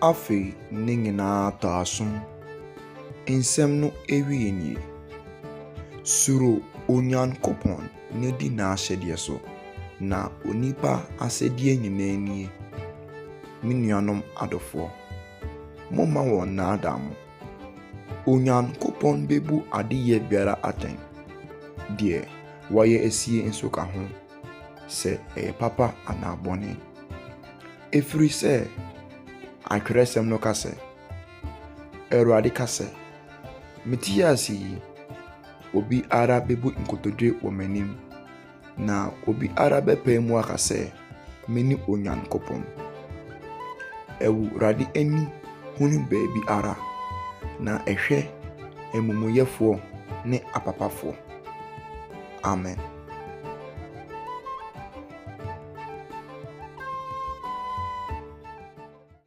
Afei ne nyinaa tɔ asom. Nsɛm no awieɛ nie. Suro Onyankopɔn na di n'ahyɛdeɛ so, na onipa asɛdeɛ nyinaa nie. Me nuanom adɔfoɔ, momma wɔnnaadaa mo. Onyankopɔn bɛbu adeyɛ biara atɛn, deɛ wɔayɛ asie nso ka ho, sɛ ɛyɛ papa anaa bɔne. Ɛfiri sɛ, atwerɛsɛm no ka sɛ, Awurade ka sɛ, Mete ase yi, obi ara bɛbu nkotodwe wɔ m'anim, na obi ara bɛpae mu aka sɛ, mene Onyankopɔn. Awurade ani hunu baabi ara, na ɛhwɛ amumuyɛfoɔ ne apapafoɔ. Amen.